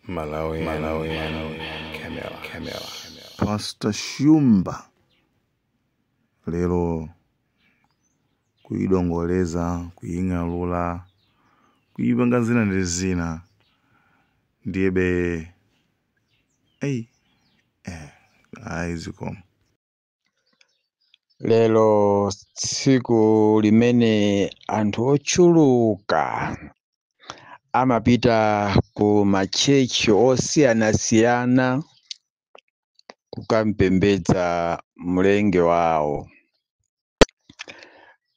Malawi, Malawi, Camera, Camera. Pastor Shumba lero kuyidongoleza, kuying'alula, kuyipanga zina ndi zina, ndiyebe eyi, ayi, zikomo. Lero tsiku limene anthu ochuluka amapita ku machechi osiyanasiyana kukampembedza mlengi wawo.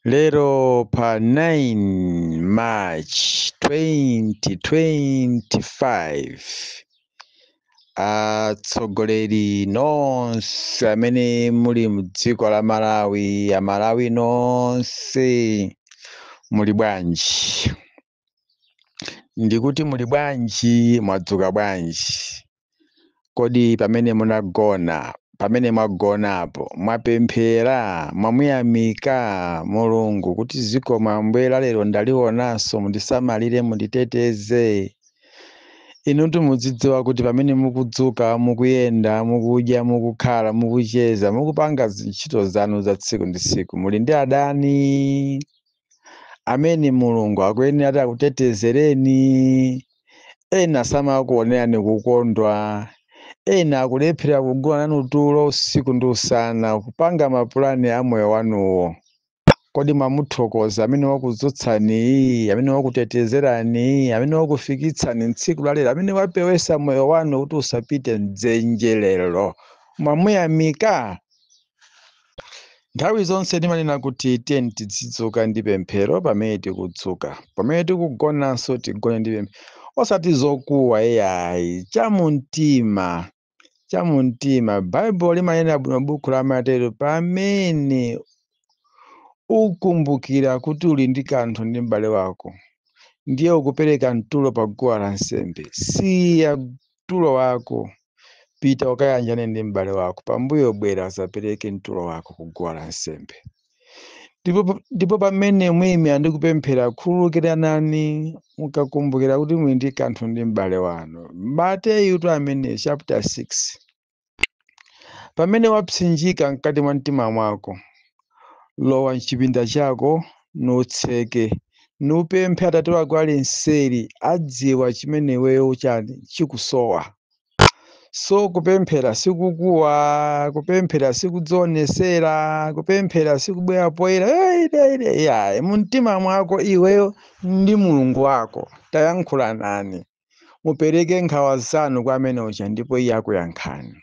Lero pa 9 March 2025, atsogoleri nonse amene muli mdziko la Malawi, Amalawi nonse, muli bwanji? Ndikuti muli bwanji? Mwadzuka bwanji? Kodi pamene munagona, pamene mwagonapo, mwapemphera, mwamuyamika Mulungu kuti zikomo Ambuye, lero ndalionanso, mundisamalire, munditeteze? Inutu mudzidziwa kuti pamene mukudzuka, mukuyenda, mukudya, mukukhala, mukucheza, mukupanga ntchito zanu za tsiku ndi tsiku, muli ndi adani amene Mulungu akuyenera kuti akutetezereni. Ena samakuonerani kukondwa, ena akulephera kugona nanu tulo usiku ndi usana, kupanga mapulani a moyo wanuwo. Kodi mwamuthokoza amene wakudzutsani, amene wakutetezerani, amene wakufikitsani tsiku la lero, amene wapewesa moyo wanu kuti usapite mdzenje lero? Mwamuyamika? Nthawi zonse ndimanena kuti tiyeni tizidzuka ndi pemphero pamene tikudzuka, pamene tikugonanso tigone ndi pemphero, osati zokuwa iyayi, chamumtima, chamumtima. Baibulo limanena bwino, buku la Mateyu: pamene ukumbukira kuti uli ndi kanthu ndi m'bale wako, ndiye ukupereka mtulo pa guwa lansembe, siya mtulo wako, pita ukayanjane ndi m'bale wako, pambuyo bwera usapereke mtulo wako ku guwa lansembe. Ndipo pamene muyimira ndi kupemphera, khululukiranani mukakumbukira kuti muli ndi kanthu ndi m'bale wanu. Mateyu tu amene chapter 6. Pamene wapsinjika mkati mwa mtima mwako, lowa mchipinda chako nutseke, nupemphe Atate wako ali mseri, adziwa chimene iweyo chani chikusowa. So kupemphera sikukuwa, kupemphera sikudzionesera, kupemphera sikubwera poyera yayi. Mumtima mwako iweyo ndi Mulungu wako tayankhulanani, mupereke nkhawa zanu kwa amene uja, ndipo iye akuyankhani.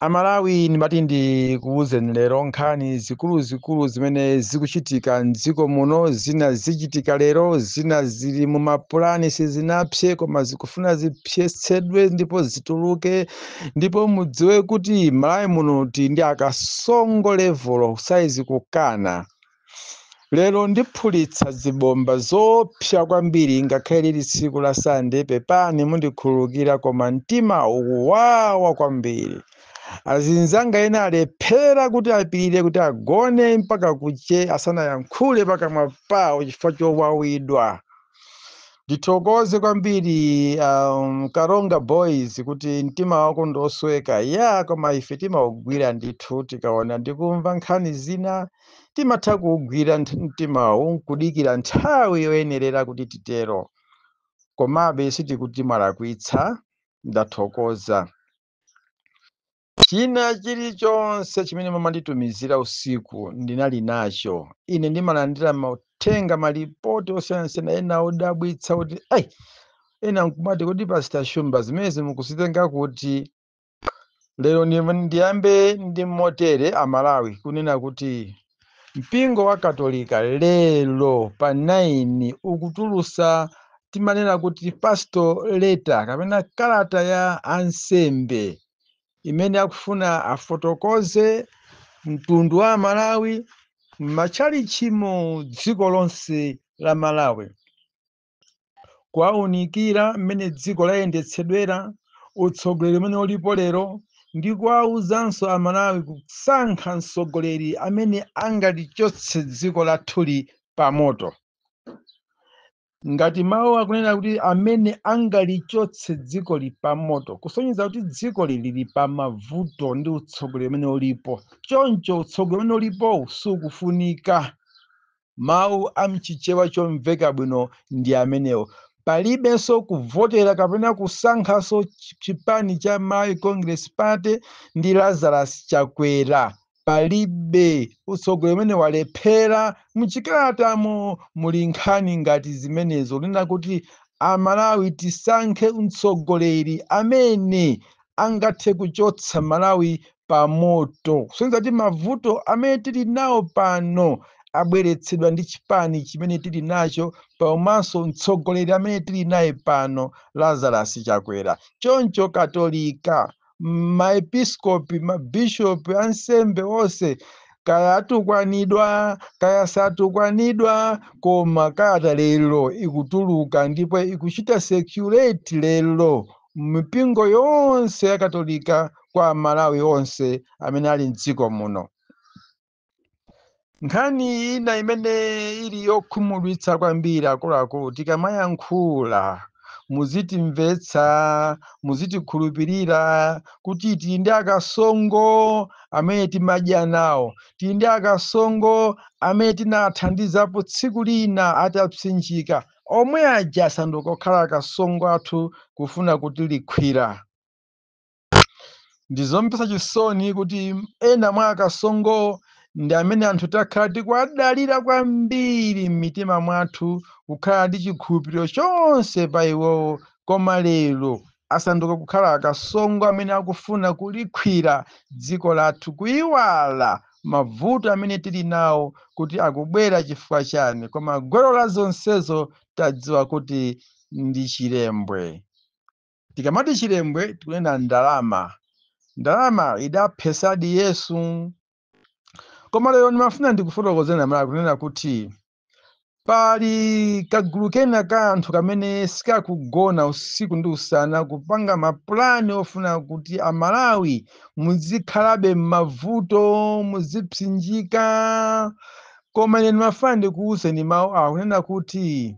Amalawi, ndimati ndikuwuzeni lero nkhani zikuluzikulu zimene zikuchitika mdziko muno. Zina zichitika lero, zina zili mu mapulani, sizinapse koma zikufuna zipsetsedwe ndipo zituluke. Ndipo mudziwe kuti Malawi muno tili ndi akasongo level saizi kukana. Lero ndiphulitsa zibomba zopsa kwambiri, ngakhale lili tsiku la Sande. Pepani, mundikhululukira, koma mtima ukuwawa kwambiri. Azinzanga ena alephera kuti apirire kuti agone mpaka kuche asanayankhule pakamwa pawo chifukwa chowawidwa. Ndithokoze kwambiri Karonga Boys kuti mtima wako ndosweka ya, koma ife timaugwira ndithu. Tikaona ndikumva nkhani zina, timatha kuugwira mtimawu nkudikira nthawi yoyenerera kuti titero. Komabe sitikuti mwalakwitsa. Ndathokoza. China chilichonse chimene mumanditumizira usiku ndinali nacho. Ine ndimalandira mauthenga, malipoti osiyanasiyana, ena odabwitsa kuti ai, ena nkumati, "Kodi Pastor Shumba zimene mukuzitenga kuti?" Lero ndiyambe ndi motere, Amalawi, kunena kuti mpingo wa Katolika lero pa 9 ukutulusa, timanena kuti pastoral letter kapena kalata ya ansembe, imene akufuna afotokoze mtundu wa Malawi m'matchalichimo dziko lonse la Malawi, kuwaunikira mmene dziko layendetsedwera, utsogoleri umene ulipo lero, ndi kuwawuzanso Amalawi kusankha mtsogoleri amene angalichotse dziko lathuli pamoto. Ngati mawu akunena kuti amene angalichotse dzikoli pamoto, kusonyeza kuti dzikoli lili pamavuto ndi utsogoleri umene ulipo. Choncho utsogoleri umene ulipo sukufunika. Mawu amchichewa chomveka bwino ndi amenewo. Palibenso kuvotera kapena kusankhanso chipani cha Malawi Congress Party ndi Lazarus Chakwera. Palibe, utsogoleri umene walephera. Mchikalatamo muli nkhani ngati zimenezo, kunena kuti Amalawi tisankhe mtsogoleri amene angathe kuchotsa Malawi pamoto, kusonyeza kuti mavuto amene tili nawo pano abweretsedwa ndi chipani chimene tili nacho komanso mtsogoleri amene tili naye pano, Lazarus Chakwera. Choncho Katolika, maepiskopi, mabishopi, ansembe onse, kaya atukwanidwa kaya satukwanidwa, koma kalata lero ikutuluka ndipo ikuchita circulate lero mipingo yonse ya Katolika kwa Malawi onse amene ali mdziko muno. Nkhani ina imene ili yokhumudwitsa kwambiri, akuluakulu, tikamayankhula muzitimvetsa, muzitikhulupirira kuti tili ndi akasongo amene timadya nawo, tili ndi akasongo amene tinathandizapo tsiku lina atapsinjika, omwe aja asanduka kukhala akasongo athu kufuna kutilikhwira. Ndizomvetsa chisoni kuti ena mwa akasongo ndi amene anthu takhala tikuwadalira kwambiri m'mitima mwathu, kukhala ndi chikhulupiriro chonse pa iwowo, koma lero asanduka kukhala akasongo amene akufuna kulikhwira dziko lathu, kuyiwala mavuto amene tili nawo kuti akubwera chifukwa chani. Koma gwero la zonsezo tadziwa kuti ndi chilembwe. Tikamati chilembwe tikunena ndalama. Ndalama idaphesadi Yesu. Koma lero ndimafuna ndikufotokozeni Amalawi kunena kuti pali kagulu kena ka anthu kamene sikakugona usiku ndi usana kupanga mapulani ofuna kuti Amalawi muzikhalabe m'mavuto, muzipsinjika. Koma ine ndimafuna ndikuwuzeni mawu awa kunena kuti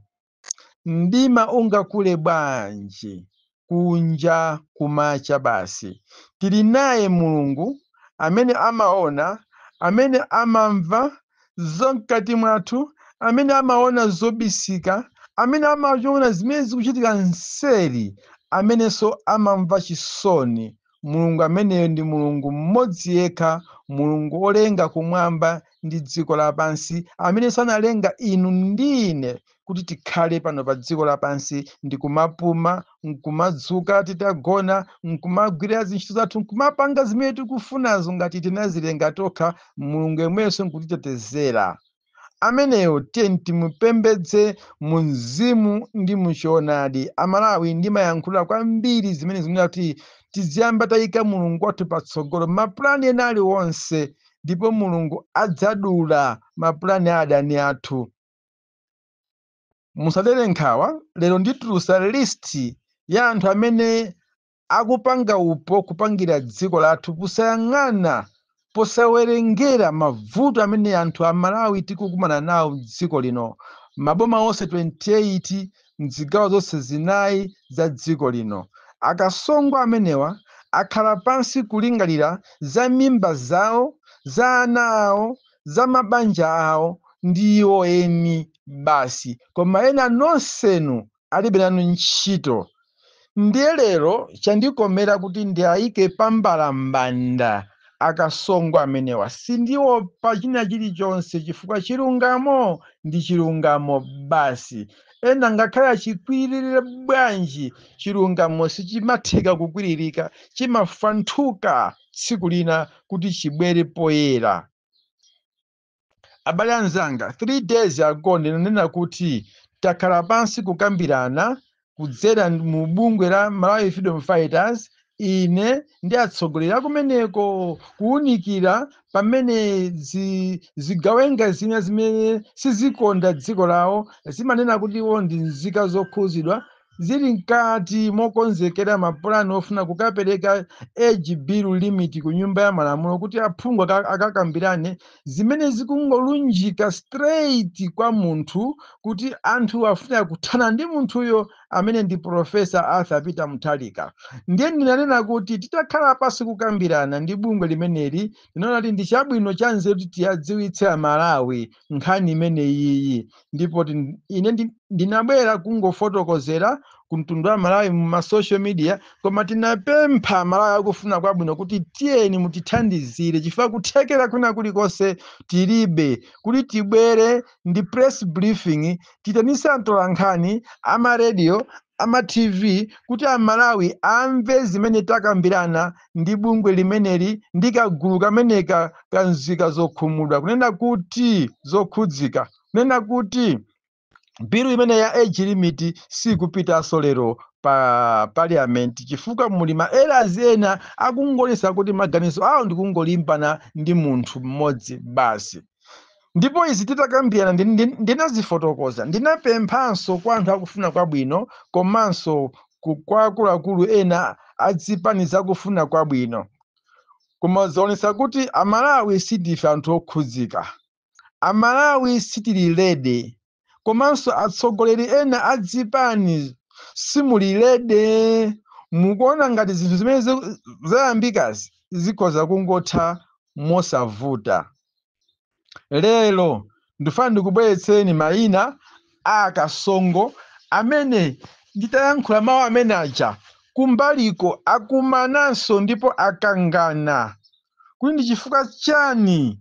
mdima ungakule bwanji, kunja kumacha basi. Tili naye Mulungu amene amaona, amene amamva zamkati mwathu, amene amaona zobisika, amene amaona zimene zikuchitika mseri, amenenso amamva chisoni. Mulungu ameneyo ndi Mulungu mmodzi yekha, Mulungu olenga kumwamba ndi dziko lapansi, amene sanalenga inu ndi ine kuti tikhale pano pa dziko lapansi ndi kumapuma, nkumadzuka titagona, nkumagwira zintchito zathu, nkumapanga zimene tikufunazo ngati tinazilenga tokha. Mulungu yemwenso nkutitetezera. Ameneyo tiye timupembedze mu mzimu ndi muchoonadi. Amalawi, ndimayankhula kwambiri zimene zikunena kuti tiziyamba tayika Mulungu wathu patsogolo mapulani ena aliwonse, ndipo Mulungu adzadula mapulani a adani athu. Musadere nkhawa, lero nditulusa list ya anthu amene akupanga upo kupangira dziko lathu, kusayang'ana posawerengera mavuto amene anthu Amalawi tikukumana nawo mdziko lino, maboma onse 28, mzigawo zonse 4 za dziko lino. Akasongo amenewa akhala pansi kulingalira za mimba zawo, za ana awo, za mabanja awo ndi iwo eni basi, koma ena nonsenu alibe nanu ntchito. Ndiye lero chandikomera kuti ndiayike pambalambanda akasongo amenewa. Sindiopa china chilichonse chifukwa chilungamo ndi chilungamo basi. Ena ngakhale achikwirire bwanji, chilungamo sichimatheka kukwiririka, chimafanthuka tsiku lina kuti chibwere poyera. Abale anzanga, 3 days ago ndinanena kuti takhala pansi kukambirana kudzera mu bungwe la Malawi Freedom Fighters, ine ndi atsogoleri akumeneko, kuwunikira pamene zigawenga zina zimene sizikonda dziko lawo zimanena kuti iwo ndi nzika zokhuzidwa. zili mkati mokonzekera mapulani ofuna kukapereka age bill limit ku Nyumba ya Malamulo kuti aphungu akakambirane, zimene zikungolunjika straight kwa munthu, kuti anthu afuna kuthana ndi munthuyo amene ndi Professor Arthur Peter Mutharika. Ndiye ndinanena kuti titakhala pasi kukambirana ndi bungwe limeneli, ndinaona kuti ndi chabwino, cha nzeru kuti tiyadziwitse Amalawi nkhani imeneyiyi. Ndipo ine ndinabwera kungofotokozera ku mtundu wa Malawi mu ma social media, koma tinapempha Malawi akufuna kwabwino kuti tiyeni mutithandizire, chifukwa kuthekera kwina kulikonse tilibe kuti tibwere ndi press briefing, titanise atolankhani ama radio, ama TV, kuti Amalawi amve zimene takambirana ndi bungwe limeneli ndi kagulu kameneka kanzika zokhumudwa, kunena kuti zokhudzika, kunena kuti bill imene ya age limit sikupitanso lero pa parliament, chifukwa muli ma errors ena akungonesa kuti maganizo awo ndikungolimbana ndi munthu mmodzi basi. Ndipo izi titakambirana, ndinazifotokoza, ndinapemphanso kwa anthu akufuna kwabwino komanso kwa akuluakulu ena adzipani zakufuna kwabwino, koma zaonetsa kuti Amalawi sindife anthu okhudzika, Amalawi sitili ready, komanso atsogoleri ena adzipani simuli ready. Mukuona ngati zinthu zimene zayambikazi zikhoza kungotha mosavuta. Lero ndifuna ndikubweretseni mayina a akasongo amene nditayankhula mawu amene aja kumbaliko akumananso ndipo akangana kuti ndi chifukwa chani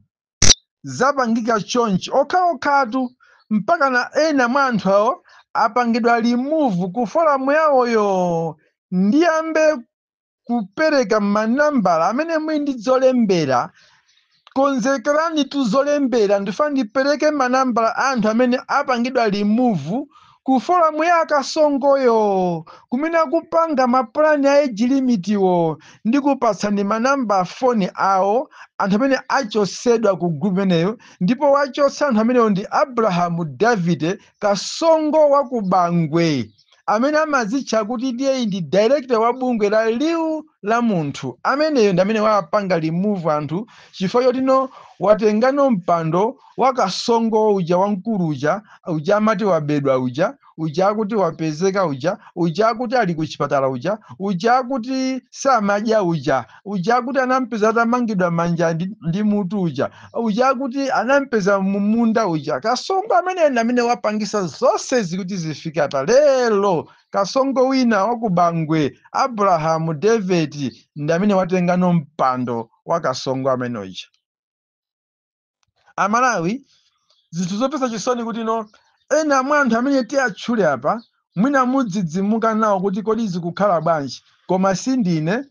zapangika chonchi okhaokhatu, mpaka na ena mwa anthu awo apangidwa remove ku forum yawoyo. Ndiyambe kupereka manambala amene muli ndi zolembera. Konzekerani tuzolembera, ndifuna ndipereke manambala a anthu amene apangidwa remove ku forum ya akasongoyo kumene akupanga mapulani a age limit wo. Ndikupatsani manamba a foni awo, anthu amene achosedwa ku group imeneyo. Ndipo wachotsa anthu amenewo ndi Abrahamu Davide Kasongo wa ku Bangwe, amene amazitcha kuti ndiye ndi director wa bungwe la Liwu la Munthu. Ameneyo ndi amene wapanga remove anthu chifukwa chotino watengano mpando wa Kasongo uja, wamkulu uja, uja amati wabedwa uja, uja akuti wapezeka uja, uja akuti ali ku chipatala uja, uja akuti samadya uja, uja akuti anampeza atamangidwa manja ndi mutu uja, uja akuti anampeza mumunda uja. Kasongo amene ndi amene wapangisa zonse zikuti zifika pa lero. Kasongo wina wakubangwe, Abrahamu David, ndi amene watengano mpando wa Kasongo amene uja. Amalawi, zinthu zopesa chisoni kuti no ena mwa anthu amene tiyatchule apa mwina mudzidzimuka nawo kuti kodi zikukhala bwanji. Koma sindine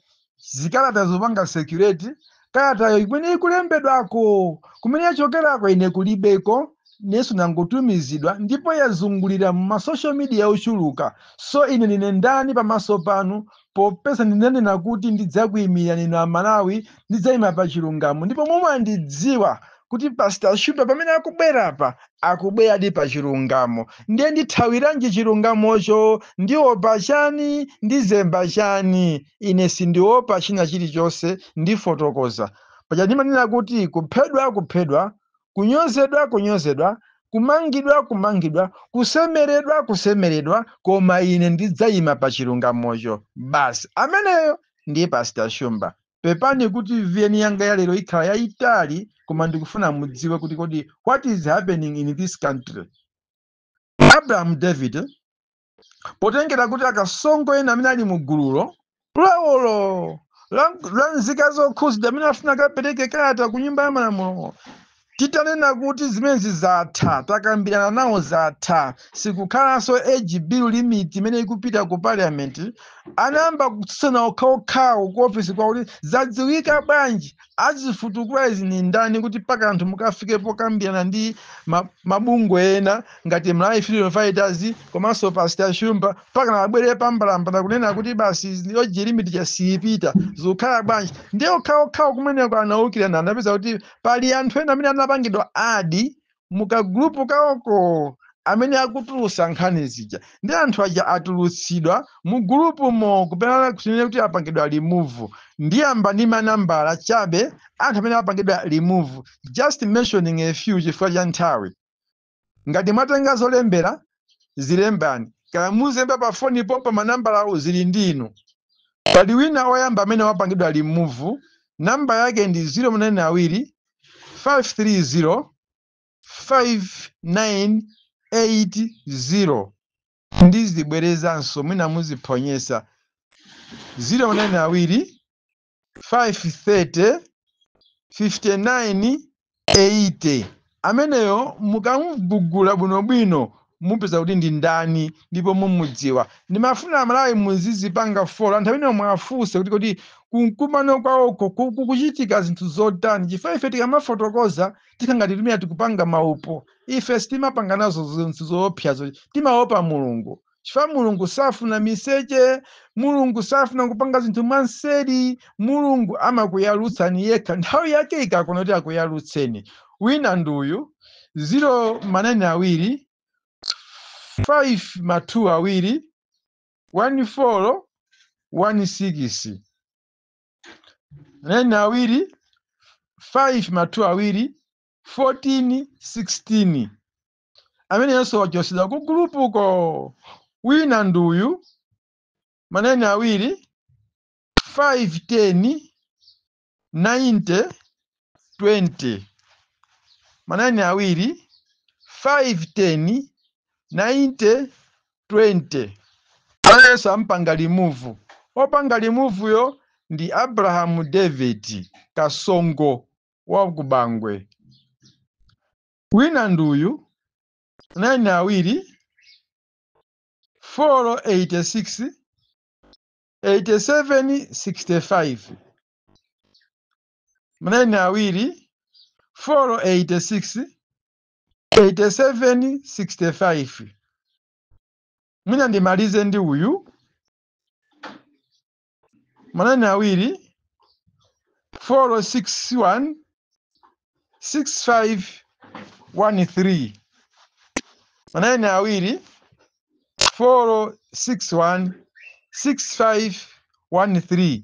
zikalata zopanga security, kalatayo imene ikulembedwako, kumene yachokerako ine kulibeko, nenso nangotumizidwa, ndipo yazungulira mu ma social media ochuluka. So ine ndine ndani pamaso panu, popeza ndinanena kuti ndidzakuyimirira inu Amalawi, ndidzayima pa chilungamo, ndipo mumandidziwa kuti Pastor Shumba pamene akubwerapa akubweradi pa chilungamo. Ndiye ndithawiranji chilungamocho? Ndiopa chani? Ndizemba chani? Ine sindiopa china chilichonse. Ndifotokoza paja, ndimanena kuti kuphedwa kuphedwa, kunyozedwa kunyozedwa, kumangidwa kumangidwa, kusemeredwa kusemeredwa, koma ine ndidzayima pa chilungamocho basi. Ameneyo ndiye Pastor Shumba. Pepani kuti VN yanga ya lero ikhala yayitali, koma ndikufuna mudziwe kuti kodi what is happening in this country. Abraham David, potengera kuti akasongo ena amene ali mu gululo lawolo la nzika zokhuzidwa amene afuna kapereke kalata ku Nyumba ya Malamulo, titanena kuti zimenezi zatha, takambirana nawo, zatha, sikukhalanso age bill limit imene ikupita ku parliament, anayamba kutsutsana okhaokhawo ku ofisi kwakuti zadziwika bwanji, azifutukula izi ni ndani, kuti paka anthu mukafike pokambirana ndi mabungwe ena ngati Malawi Freedom Fighters komanso Pastor Shumba, paka abwere pambalambala kunena kuti basi, age limit chasiyipita, zikukhala bwanji? Ndiye okhaokhawo kumeneko anawukirana, anapeza kuti pali anthu ena amene anapangidwa add mukagulupu kawoko. Amene akutulutsa nkhani zija ndi anthu aja atulutsidwa mu gulupumo, kupena kutinene kuti apangidwa remove. Ndiyamba ndi manambala chabe anthu amene apangidwa remove, just mentioning a few chifukwa cha nthawi. Ngati mwatenga zolembera, zilembani, kaya muzemba pa foni pompa, manambala zili ndinu. Pali wina oyamba amene wapangidwa remove, namba yake ndi 0 2 530 5980. Ndizibwerezanso, mwina muziphonyesa. 0 2 530 59 80. Ameneyo mukamugugula bwinobwino mupeza kuti ndi ndani ndipo mumudziwa. Ndimafuna Amalawi muzizipanga follow anthu amene mwafunse kuti kumkumano kwawoko kukuchitika zinthu zotani, chifukwa ife tikamafotokoza tikangati timene tikupanga maupo. Ife sitimapanga nazo zinthu zoopsazo, timaopa Mulungu, chifukwa Mulungu safuna miseche, Mulungu safuna kupanga zinthu mwanseri. Mulungu amakuyalutsani yekha nthawi yake ikakwana kuti akuyalutseni. Wina nduyu, 0 ma 9 2 5 ma 2 2 1 4 1 6. 9 2 5 ma 2 2 14 16. Amenenso wachosedwa ku gulupuko. Wina nduyu, ma 9 2 5 10 90 20. Ma 9 2 5 10 90 20. Amenenso ampanga remove. Opanga remove yo ndi Abrahamu David Kasongo wa ku Bangwe. Wina nduyu, 9 2 486 87 65. 9 2 486 87 65. Mwina ndimalize ndi uyu, ma 9 2 461 6513. Ma 9 2 461 6513.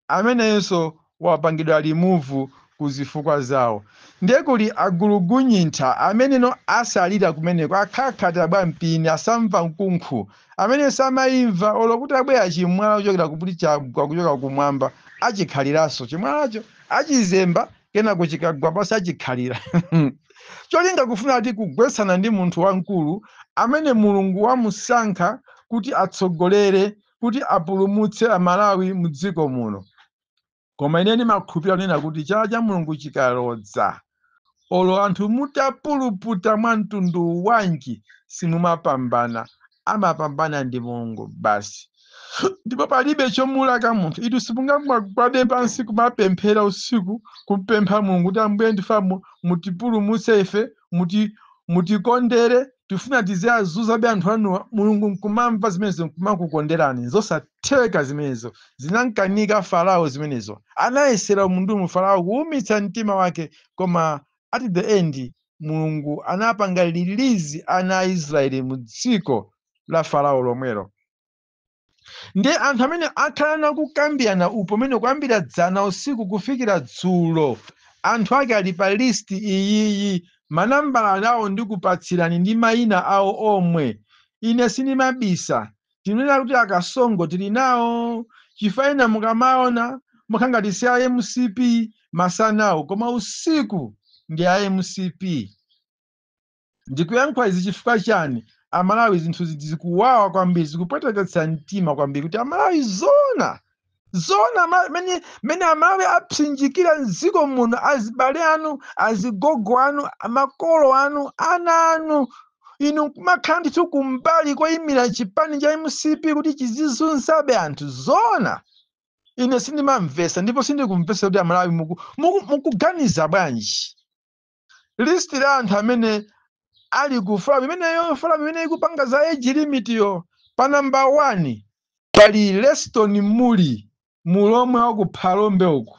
Amenenso wapangidwa remove ku zifukwa zawo. Ndiye kuli agulugunyintha ameneno asalira kumeneko, akhakhata bwa mpini, asamva mkunkhu, amene samayimva olo kuti abwera chimwala kuchokera kuti chagwa kuchoka kumwamba, achikhaliranso chimwalacho, achizemba, kenako chikagwa pasi achikhalira. Cholinga kufuna kuti kugwetsana ndi munthu wamkulu amene Mulungu wamusankha kuti atsogolere, kuti apulumutse Amalawi mu dziko muno. Koma ine ndimakhulupirira kunena kuti chala cha Mulungu chikalodza, olo anthu mutapuluputa mwa mtundu wanji, simumapambana, amapambana ndi Mulungu basi, ndipo palibe chomulaka munthu. Itu simungamagwade pansi kumapemphera usiku, kupempha Mulungu kuti, "Ambuye, ndifa mutipulumutse ife, mutikondere, tifuna tiziazuzabe anthu anuwa," Mulungu nkumamva zimenezo nkumakukonderani. Zosatheka zimenezo, zinankanika Farao zimenezo. Anayesera mundumu Farao kuwumitsa mtima wake, koma at the end Mulungu anapanga release ana a Israeli mu dziko la Farao lomwelo. Ndi anthu amene akhala nakukambirana upo umene kuyambira dzana usiku kufikira dzulo, anthu ake ali pa list iyiyi. Manambala awo ndikupatsirani ndi mayina awo omwe. Ine sindimabisa, tinena kuti akasongo tili nawo, chifukwa ena mukamaona mukhala ngati si a MCP masanawo, koma usiku ndi a MCP. Ndikuyankhula izi chifukwa chani? Amalawi, zinthu zikuwawa kwambiri, zikupweteketsa mtima kwambiri kuti Amalawi, zona zona, mene Amalawi apsinjikira mdziko muno, azibale anu, azigogo anu, makolo anu, ana anu, inu kumakhala ndithu kumbali koyimira chipani cha MCP kuti chizizunzabe anthu. Zona ine sindimamvesa ndipo sindikumvesa kuti Amalawi mukuganiza bwanji. List la anthu amene ali ku forum imeneyo, forum imene ikupanga za age limit yo, pa namba 1 pali Leston Muli, Mulomwe wa ku Phalombe uku,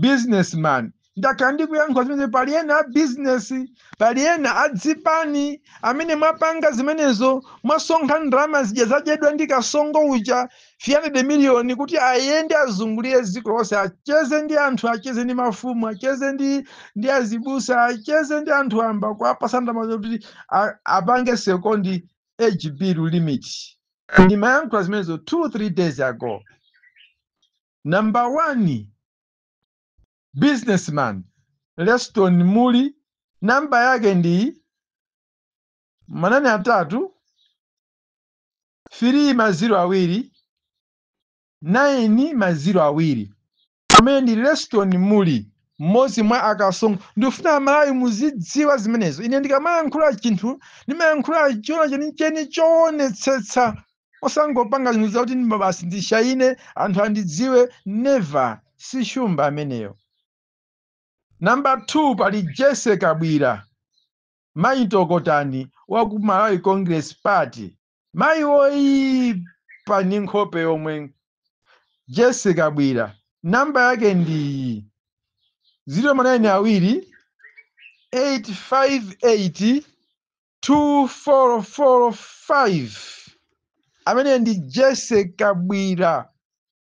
businessman. Ndakhala ndikuyankhula zimene pali ena a bizinesi, pali ena adzipani amene mwapanga zimenezo, mwasonkha ndalama zija zadyedwa ndi Kasongo uja, 300 miliyoni, kuti ayende azungulire dziko lonse, acheze ndi anthu, acheze ndi mafumu, acheze ndi azibusa, acheze ndi anthu amba, kuwapasa ndalama kuti apange second age bill limit. Ndimayankhula zimenezo 2-3 days ago. Number 1, businessman Leston Muli, namba yake ndi 8 3 maziro 2 9 maziro 2, amene ndi Leston Muli, mmodzi mwa akasongo. Ndikufuna Amalawi muzidziwa zimenezo. Ine ndikamayankhula chinthu ndimayankhula chona chenicheni choonetsetsa, osangopanga zinthu zakuti basi ndishayine anthu andidziwe. Never, si Shumba ameneyo. Namba 2 pali Jesse Kabwira, mayi Tokotani wa ku Malawi Congress Party, mayi woyipa ndi nkhope yomwe. Jesse Kabwira namba yake ndi 0 manayini 2 858 2445. Amene ndi Jesse Kabwira,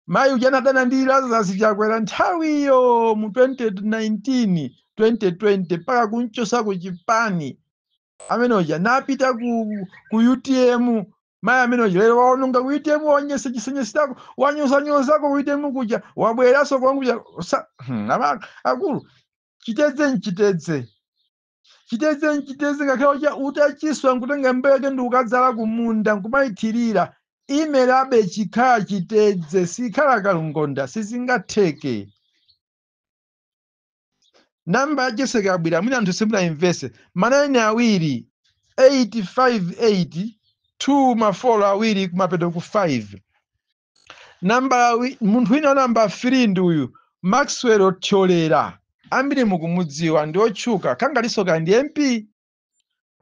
mayi uja anadana ndi Lazarus Chakwera nthawiyo mu 2019 2020 mpaka kunchosa ku chipani. Amene uja napita ku UTM. Mayi amene uja lero waononga ku UTM, wanyesa chisenyesitako, wanyozanyozako ku UTM kuja, wabweranso kwanguja. Akulu, chitedze nchitedze, chitedze nchitedze, ngakhale uja utachiswa nkutenga mbewu yake ndi ukadzala kumunda nkumayithirira, imerabe chikhala chitedze, sikhala kalungonda, sizingatheke. Namba ya Jesse Kabwira mwina anthu simunayimvese, 9 2 858 2 mafolo 2 kumapeto ku 5. Namba munthu wina wa namba 3 ndi uyu Maxwell Thyolera, ambiri mukumudziwa, ndi otchuka, khangaliso ndi MP.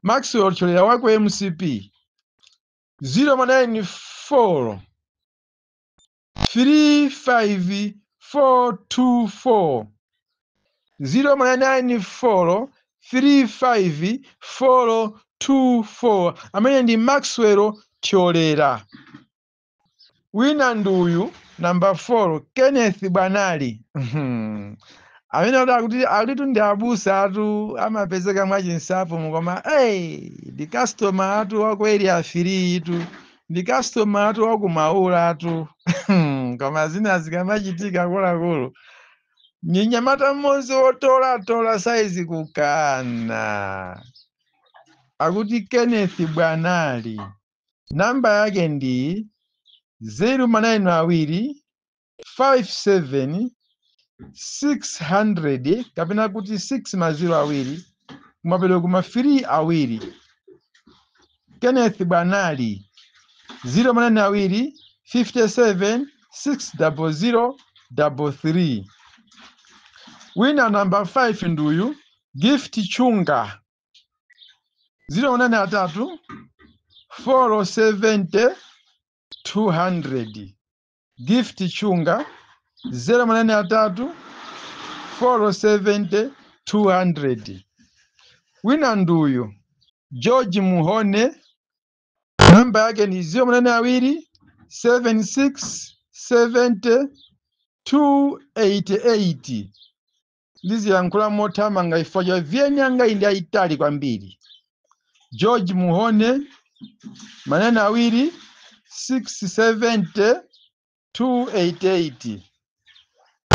Maxwell Thyolera wa ku MCP, 094 35 424, 094 35 424, amene ndi Maxwell Thyolera. Wina ndi uyu namba 4, Kenneth Bwanali, amene akuti akuti ndi abusa atu, amapezeka mwachinsapo mukoma. Hey, ndi customer atu waku Area 3 itu, ndi customer atu wakumaula atu. Koma zina zikamachitika, akuluakulu, ni nyamata mmodzi wotolatola saizi kukana. Akuti Kenneth Bwanali namba yake ndi 0 manayini 2 57 600, kapena kuti 6 maziro 2 kumapeto kuma 3 2. Kenneth Bwanali, 0 manayini 2 57 600 33. Wina namba 5 nduyu Gift Chunga, 0 manayini 3 470 200. Gift Chunga, 0 manayini 3 470 200. Wina nduyu George Muhone, namba yake ni 0 manayini 2 76 70 288. Ndiziyankhula mothamanga chifukwa cha VN yanga iyi ndi ayitali kwambiri. George Muhone, manayini 2 670 288.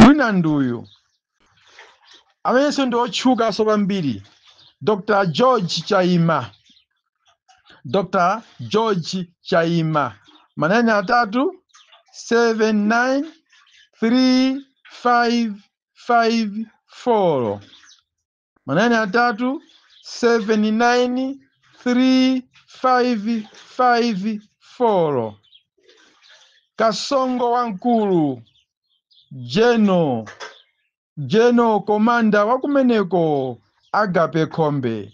Wina nduyu amenenso ndi otchukanso kwambiri, Dr George Chaima. Dr George Chaima, manayini 3 79 3554, manayini 3 79 3554. Kasongo wamkulu, General Commander wakumeneko, Agape Khombe,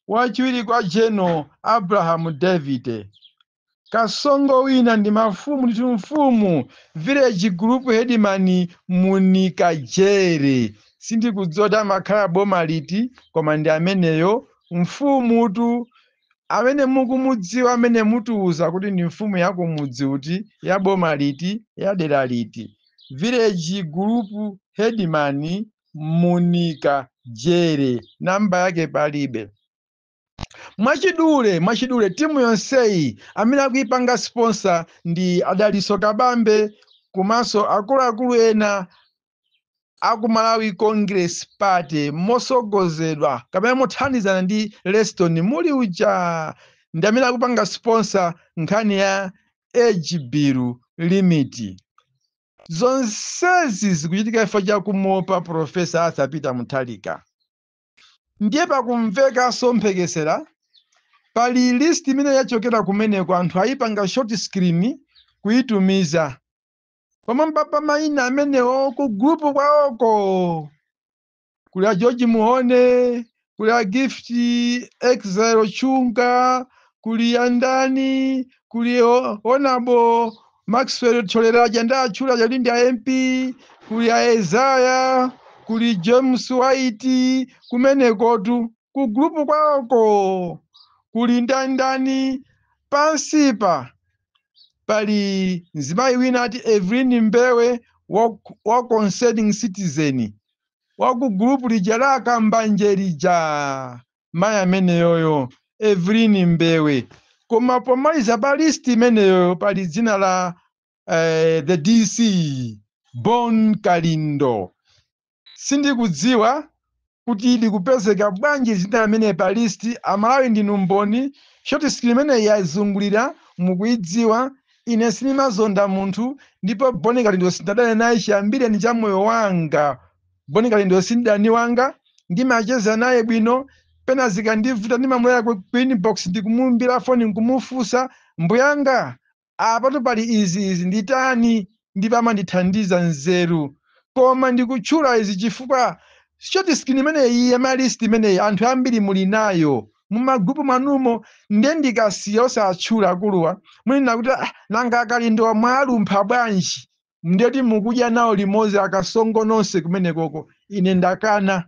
wachiwiri kwa General Abraham David. Kasongo wina ndi mafumu ndithu, mfumu village group headman Munika Jere. Sindikudziwa kuti amakhala boma liti, koma ndi ameneyo mfumutu amene mukumudziwa, amene mutiuza kuti ndi mfumu yakumudzi uti, ya boma liti, ya dera liti. Village group headman Munika Jere, namba yake palibe. Mwachidule, timu yonseyi amene akuipanga sponsor ndi Adaliso Kabambe komanso akuluakulu ena aku Malawi Congress Party, mosogozedwa kapena mothandizana ndi Leston Muli uja, ndi amene akupanga sponsor nkhani ya age bill limit. Zonsezi zikuchitika chifukwa chakumopa Professor Arthur Peter Mutharika. Ndiye pakumvekanso mphekesera, pali list imene yachokera kumeneko, anthu ayipanga short screen kuyitumiza pamwamba pa mayina amenewo. Ku group kwawoko kuli a George Muhone, kuli a Gift Exile Chunga, kuli andani, kuli Honorable Maxwell Tholeraja, ndi atchula chati ndi a MP, kuli a Ezaya, kuli James White. Kumenekotu ku group kwawoko kuli ndandani. Pansipa pali mzimayi wina ati Evelyn Mbewe wa Concerning Citizen, wa ku group lija la Akambanje lija, mayi ameneyoyo Evelyn Mbewe. Koma pomaliza pa list imeneyo pali dzina la the DC Bon Kalindo. Sindikudziwa kuti likupezeka bwanji dzina limene pa list. Amalawi ndinu mboni, short screen imene yazungulira mukuidziwa. Ine sindimazonda munthu, ndipo Boni Kalindo sindadane naye chiyambireni cha moyo wanga. Boni Kalindo sindani wanga, ndimacheza naye bwino. Pena zikandivuta ndimamulera ku inbox, ndikumuimbira foni nkumufunsa, "Mbuyanga, apatu pali izi izi, nditani?" Ndipo amandithandiza nzeru. Koma ndikutchula izi chifukwa short screen imeneyi ya list imeneyi anthu ambiri muli nayo mumagrupu mwanumo. Ndiye ndikasiya osatchula akuluwa, munena kuti, "Ah, nanga Akalindo mwalumpha bwanji? Ndiyoti mukudya nawo limodzi akasongo nonse kumenekoko." Ine ndakana,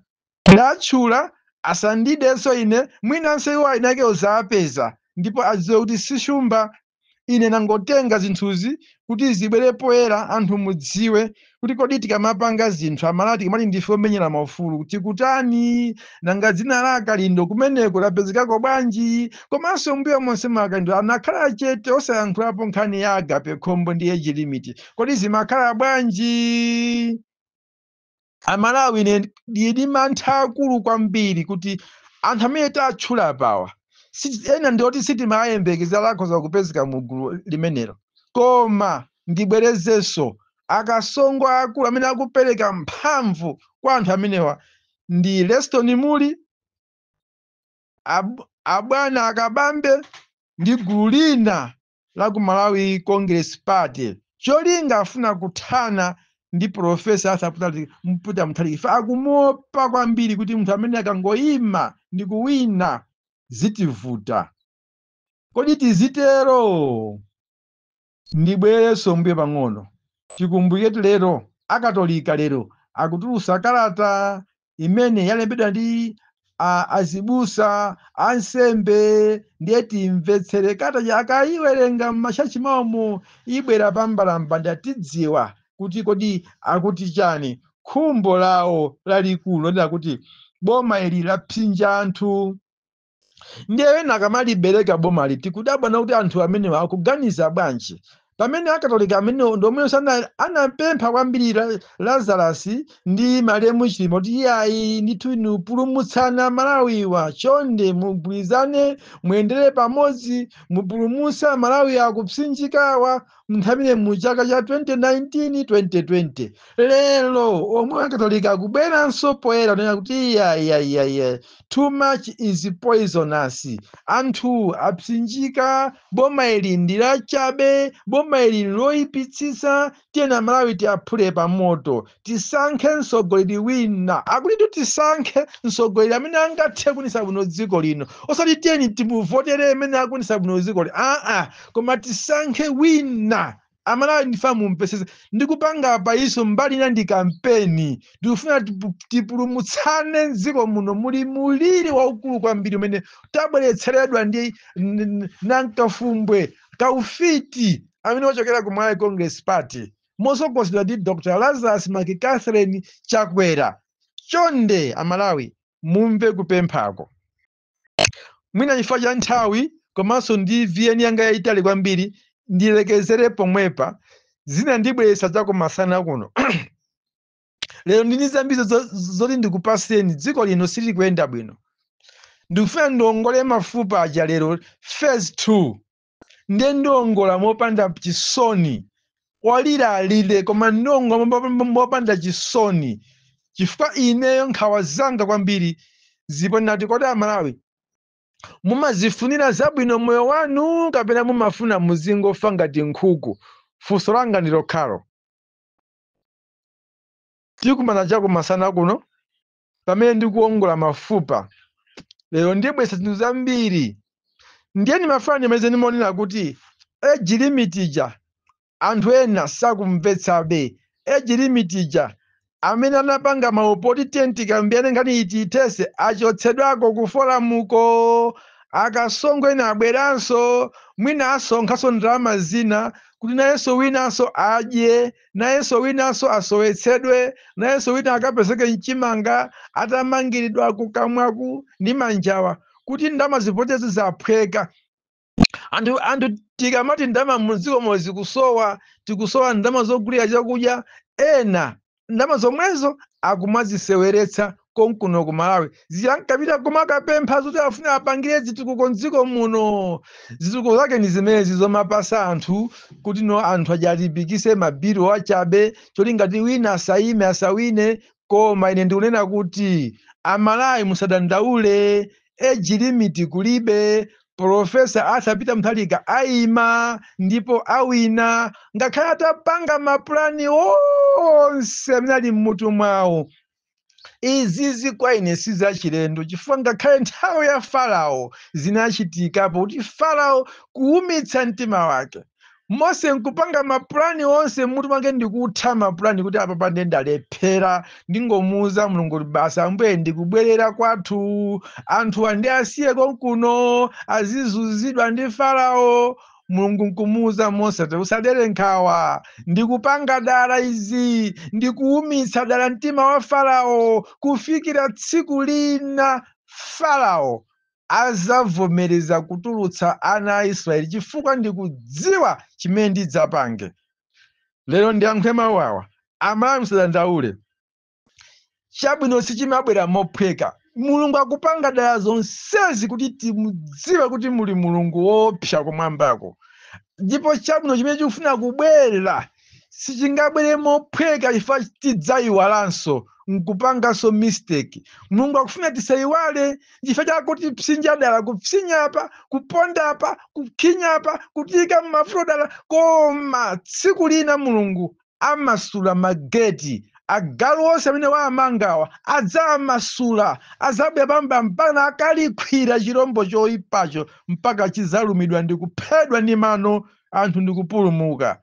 ndatchula, asandidenso ine. Mwinanso iwo ainake uzapeza ndipo adziwe kuti sishumba. Ine nangotenga zinthuzi kuti zibwere poyera, anthu mudziwe kuti kodi tikamapanga zinthu, Amalawi, tikamati ndife omenyera maufulu, tikutani? Nanga dzina la Akalindo kumeneko lapezekako bwanji? Komanso mbuyo monse mwa Akalindo anakhala chete osayankhulapo nkhani ya Agape Khombo ndi age limit, kodi zimakhala bwanji? Amalawi, ine ndili mantha akulu kwambiri kuti anthu amene tatchula pawa ena ndioti sitimayembekeza akhoza kupezeka mu gulu limenelo. Koma ndibwerezenso, akasongo akulu amene akupereka mphamvu kwa anthu amenewa ndi Leston Muli, abwana Akabambe ndi gulu lina la ku Malawi Congress Party. Cholinga afuna kuthana ndi Professor Arthur Peter Mutharika. Ife akumuopa kwambiri kuti munthu amene akangoyima ndi kuwina zitivuta. Kodi tizitero? Ndibwererenso mbuye pang'ono, tikumbukire lero Akatolika lero akutulusa kalata imene yalembedwa ndi azibusa, ansembe. Ndiye timvetsere kalata, akayiwerenga m'machachi mwawomo, ibwera pambalambanda, tidziwa kuti kodi akuti chani. Khumbo lawo lalikulu lonena kuti boma ili lapsinja anthu. Ndiye ena akamalibereka bomali, tikudabwa kuti anthu amenewa akuganiza bwanji, pamene Akatolika amenewo ndi omwenso anapempha kwambiri Lazarus ndi malemu Chilima kuti, "Iyayi ndithu, inu pulumutsana Malawiwa, chonde mugwirizane, muyendere pamodzi, mupulumutse Malawi akupsinjikawa," nthawi mu chaka cha 2019 2020. Lero omwe Akatolika akubweranso poyera kunena kuti, "Iya, too much is poisonous, anthu apsinjika, boma ili ndi lachabe, boma ili loyipitsitsa, tiyena Malawi tiaphule pamoto, tisankhe mtsogoleri wina." Akuti tisankhe mtsogoleri amene angathe kuyendetsa bwino dziko lino, osati tiyeni timuvotere amene akuyendetsa bwino dziko lino, aa, koma tisankhe wina. Amalawi, ndifuna mumpesese, ndikupanga payiso mbali ina ndi kampeni. Ndikufuna tipulumutsane mdziko muno. Muli muliri waukulu kwambiri umene tabweretseredwa ndi nankafumbwe kaufiti amene wachokera ku Malawi Congress Party mosogozedwa ndi Dr Lazarus McCatherine Chakwera. Chonde Amalawi, mumve kupemphako. Mwina chifukwa cha nthawi komanso ndi VN yanga yayitali kwambiri, ndilekezere pomwepa. Zina ndibweretsa chakumasana kuno. Lero ndini zambiri zoti ndikupaseni. Dziko lino silili kuyenda bwino. Ndikufuna ndiongole mafupa aja lero, phase 2. Ndiye ndiongola mopanda chisoni. Walira alire, koma ndiongola mopanda chisoni, chifukwa ineyo nkhawa zanga kwambiri zipo nati, kodi Amalawi mumazifunira zabwino moyo wanu kapena mumafuna muzingofa ngati nkhuku? Funso langa ndi lokhalo. Tikumana chakumasana kuno pamene ndikuwongola mafupa. Lero ndibwesa zinthu zambiri. Ndiye ndimafuna ndimeze ndimaonera kuti age limit ija anthu ena sakumvetsabe. Age limit ija, amene anapanga maupoti tenti kambiyane nkhani iti itese, achotsedwako ku foramuko. Akasongo ena abweranso, mwina asonkhaso ndalama zina kuti nayenso winanso adye, nayenso winanso asowetsedwe, nayenso wina akapezeke mchimanga atamangiridwa kukamwaku ndi manjawa, kuti ndalama zipotezi zaphweka. Anthu tikamati ndalama mudziko zikusowa, tikusowa ndalama zogulira chakudya, ena ndalama zomwezo akumaziseweretsa konkuno ku Malawi. Ziyankapita kumakapempha zoti afuna apangire zitukuko mdziko muno. Zitukuko zake ndi zimenezi zomapasa anthu kuti no anthu ajalipikise mabiro achabe, cholingati wina asayime, asawine. Koma ine ndikunena kuti Amalawi musadandaule, age limit kulibe. Professor Arthur Peter Mutharika ayima ndipo awina, ngakhale atapanga mapulani onse amene ali mmutu mwawo. Izizi kwa ine sizachilendo, chifukwa ngakhale nthawi ya Farao zinachitikapo kuti Farao kuwumitsa mtima wake, Mose nkupanga mapulani onse mmutu mwake ndikutha mapulani kuti apa pande ndalephera, ndingomuuza Mulungu kuti basi Ambuye, ndikubwerera kwathu, anthu andi asiye konkuno azizuzidwa ndi Farao. Mulungu nkumuuza Mose kuti usadere nkhawa, ndikupanga dala izi, ndikuwumitsa dala mtima wa Farao kufikira tsiku lina Farao azavomereza kutulutsa ana a Israeli, chifukwa ndikudziwa chimene ndidzapange. Lero ndiyankhule mawu awa: Amalawi musadandaule, chabwino sichimabwera mophweka. Mulungu akupanga dala zonsezi kuti timudziwe kuti muli Mulungu woopsa kumwambako, ndipo chabwino chimene chikufuna kubwera sichingabwere mophweka, chifukwa tidzayiwalanso nkupanganso mistake. Mulungu akufuna tisayiwale, chifukwa chakuti psinja dala, kupsinyapa, kupondapa, kukhinyapa, kutiyika m'mavuto dala. Koma tsiku lina Mulungu amasula mageti. Agalu onse amene waamangawa adzamasula, azabwera pamba mpaka akalikwira chirombo choyipacho, mpaka chizalumidwa ndi kuphedwa ndi mano anthu ndikupulumuka.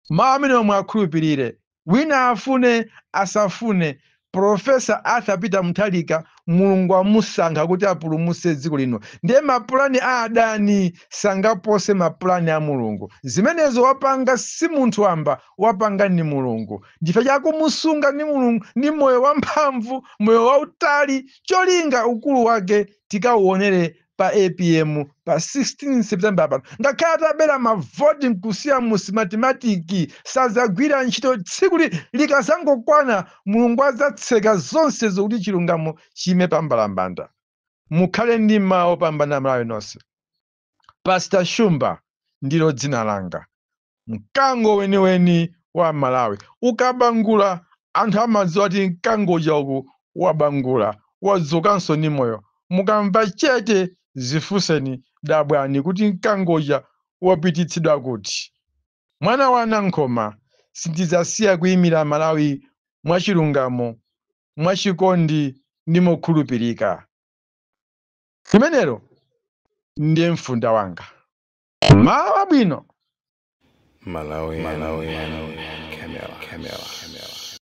Mawu amene omwe akhulupirire, wina afune asafune, Professor Arthur Peter Mutharika Mulungu amusankha kuti apulumutse dziko lino. Ndiye mapulani a adani sangapose mapulani a Mulungu. Zimenezo wapanga si munthu wamba, wapanga ndi Mulungu. Ndife chakumusunga ndi Mulungu ndi moyo wamphamvu, moyo wautali, cholinga ukulu wake tikauonere pa APM pa 16 September pano. Ngakhale atabera mavoti nkusiya mu Smartmatic, sazagwira ntchito. Tsiku likazangokwana, Mulungu adzatseka zonse zokuti chilungamo chime pambalambanda. Mukhale ndi mawu opambana, Malawi nonse. Pastor Shumba ndilo dzina langa, mkango weniweni wa Malawi. Ukabangula, anthu amadziwa kuti mkango uja uku wabangula, wadzukanso ndi moyo. Mukamva chete, zifunseni, dabwani kuti mkango uja wapititsidwa kuti. Mwana wa Nankhoma, sindidzasiya kuyimira Malawi mwachilungamo, mwachikondi ndi mokhulupirika. Limenelo ndiye mfunda wanga. Mawu abwino. Malawi, Malawi, Camera, Camera, Camera.